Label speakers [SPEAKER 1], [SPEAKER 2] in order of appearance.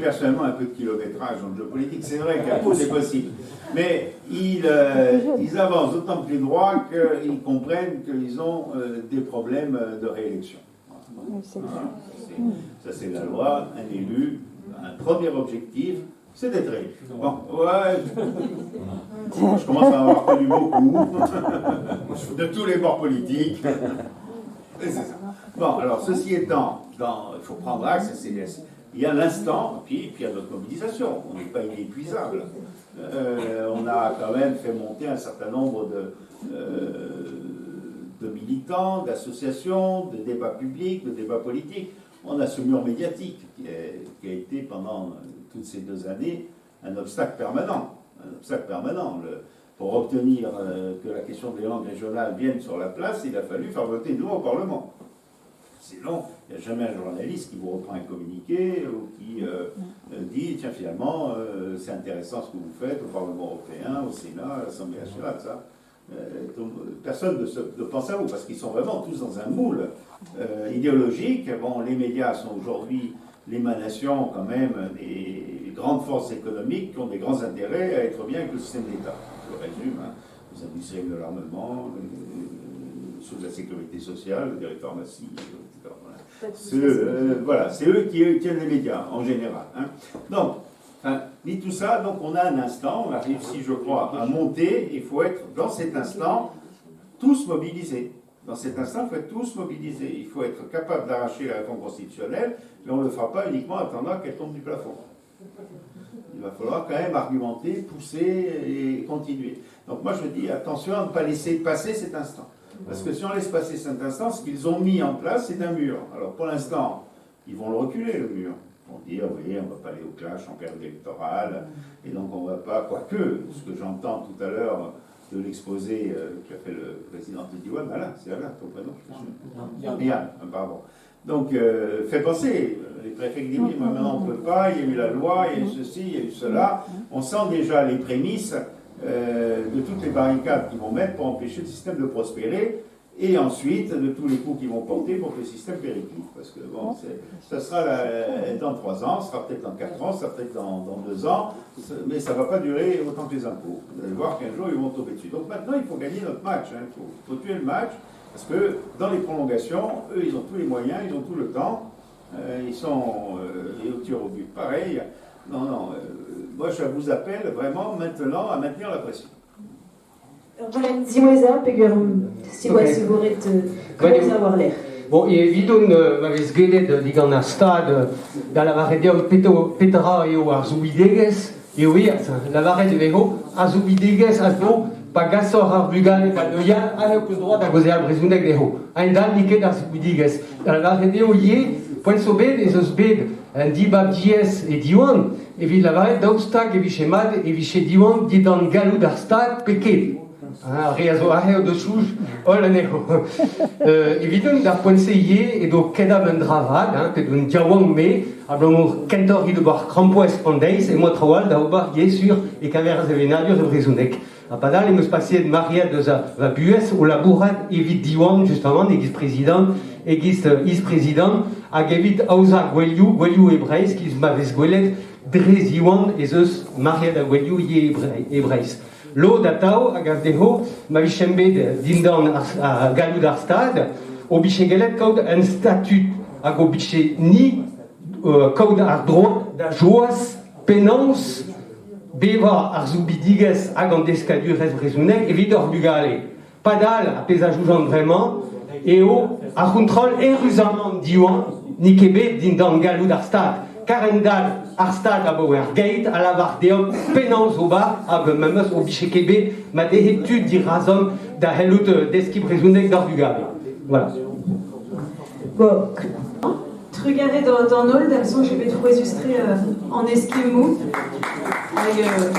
[SPEAKER 1] Personnellement un peu de kilométrage dans le jeu politique, c'est vrai qu'à c'est possible. Mais ils, euh, ils avancent d'autant plus droit qu'ils comprennent qu'ils ont euh, des problèmes de réélection. Ça, c'est la loi. Un élu, un premier objectif, c'est d'être élu. Bon, ouais, je commence à en avoir connu beaucoup, de tous les bords politiques. Et c'est ça. Bon, alors, ceci étant, dans, il faut prendre acte, il y a l'instant, puis, puis il y a notre mobilisation. On n'est pas inépuisable. Euh, on a quand même fait monter un certain nombre de, euh, de militants, d'associations, de débats publics, de débats politiques. On a ce mur médiatique qui a, qui a été pendant toutes ces deux années un obstacle permanent. Un obstacle permanent. Le, pour obtenir euh, que la question des langues régionales vienne sur la place, il a fallu faire voter nous au Parlement. Sinon, il n'y a jamais un journaliste qui vous reprend un communiqué ou qui euh, dit tiens, finalement, euh, c'est intéressant ce que vous faites au Parlement européen, au Sénat, à l'Assemblée nationale, ça. Euh, personne ne, se, ne, pense à vous parce qu'ils sont vraiment tous dans un moule euh, idéologique. Bon, les médias sont aujourd'hui l'émanation quand même des grandes forces économiques qui ont des grands intérêts à être bien avec le système d'État. Je résume, hein, les industriels de l'armement, ceux de la sécurité sociale, des pharmacies, etc. Voilà. C'est euh, voilà, eux qui tiennent les médias en général. Hein. Donc, enfin, dit tout ça, donc on a un instant, on arrive, si je crois, à monter, il faut être dans cet instant tous mobilisés. Dans cet instant, il faut être tous mobilisés. Il faut être capable d'arracher la réforme constitutionnelle, mais on ne le fera pas uniquement en attendant qu'elle tombe du plafond. Il va falloir quand même argumenter, pousser et continuer. Donc moi je dis attention à ne pas laisser passer cet instant. Parce que si on laisse passer cet instant, ce qu'ils ont mis en place, c'est un mur. Alors pour l'instant, ils vont le reculer, le mur. Ils vont dire, oui, on ne va pas aller au clash en période électorale, et donc on ne va pas, quoique, ce que j'entends tout à l'heure de l'exposé euh, qu'a fait le président de Diwan, voilà, c'est là, ton prénom Yann, pardon. Donc, euh, fait penser, les préfets qui disent, oui, maintenant on ne peut pas, il y a eu la loi, il y a eu ceci, il y a eu cela. On sent déjà les prémices euh, de toutes les barricades qu'ils vont mettre pour empêcher le système de prospérer, et ensuite de tous les coups qu'ils vont porter pour que le système périclite. Parce que bon, ça sera la, dans trois ans, ça sera peut-être dans quatre ans, ça sera peut-être dans, dans deux ans, mais ça ne va pas durer autant que les impôts. Vous allez voir qu'un jour, ils vont tomber dessus. Donc maintenant, il faut gagner notre match, hein. Il faut, faut tuer le match, parce que dans les prolongations, eux, ils ont tous les moyens, ils ont tout le temps, euh, ils sont euh, et au tir au but, pareil. Non, non, euh, moi je vous appelle vraiment maintenant à maintenir la pression.
[SPEAKER 2] Ur goulenn diwezhañ peogwir siwazh e vo ret komz war-lerc'h.
[SPEAKER 3] Bon, evidon ma vez gellet digant ar Stad da lavaret deomp petra eo ar soubidigezh, eo aes lavaret e vezo ar soubidigezh a zo pa gasoc'h ar vugale da neuial ha n'eo ket droit da gaozeal brezhoneg dezho. A-hend-all n'eo ket ar soubidigezh. Da lavaret eo ivez, poent zo bet ez eus bet un dibab diaes e Diwan evit lavaret daoust hag e vije mat e vije Diwan dindan galloud ar Stad pe ket. Ar re a zo aze o deus soñj holl anezho. Euh, evidon d'ar poent-se ivez edo kedam un dra vat, hein, p'edo un diaouank-me, abalamour kentoc'h he d'ober krampouezh an deiz emañ traoù all da ober ivez sur e-keñver ar sevenadur e brezhoneg. Ha padal em eus paseet maread eus va buhez o labourat evit Diwan justement e-giz prezidant, e-giz is-prezidant hag evit aozañ gouelioù, gouelioù e Breizh, giz ma vez gwelet dre Ziwan ez eus maread a gouelioù ivez e Breizh. Lod atav a gav dezho ma vijemp bet dindan ar galloud ar Stad, o bije gellet kaout un statud hag o bije ni kaout ar droad da joaz penaos bevañ ar soubidigezh hag an deskadurezh brezhonek evit hor bugale. Padal, ar pezh a soñjan bremañ eo ar c'hontrol eüruzamant Diwan n'eo ket bet dindan galloud ar Stad. Kar-hent-all, ar Stad abaoe ar geit a lavar deomp penaos ober hag memes o vije ket bet ma dezhe tud dirazomp da c'hellout deskiñ brezhoneg d'ar vugale. Voilà.
[SPEAKER 2] Bon, trugarez d'an holl, d'am soñj eo bet frouezhus-tre an eskemmoù. Hag, euh,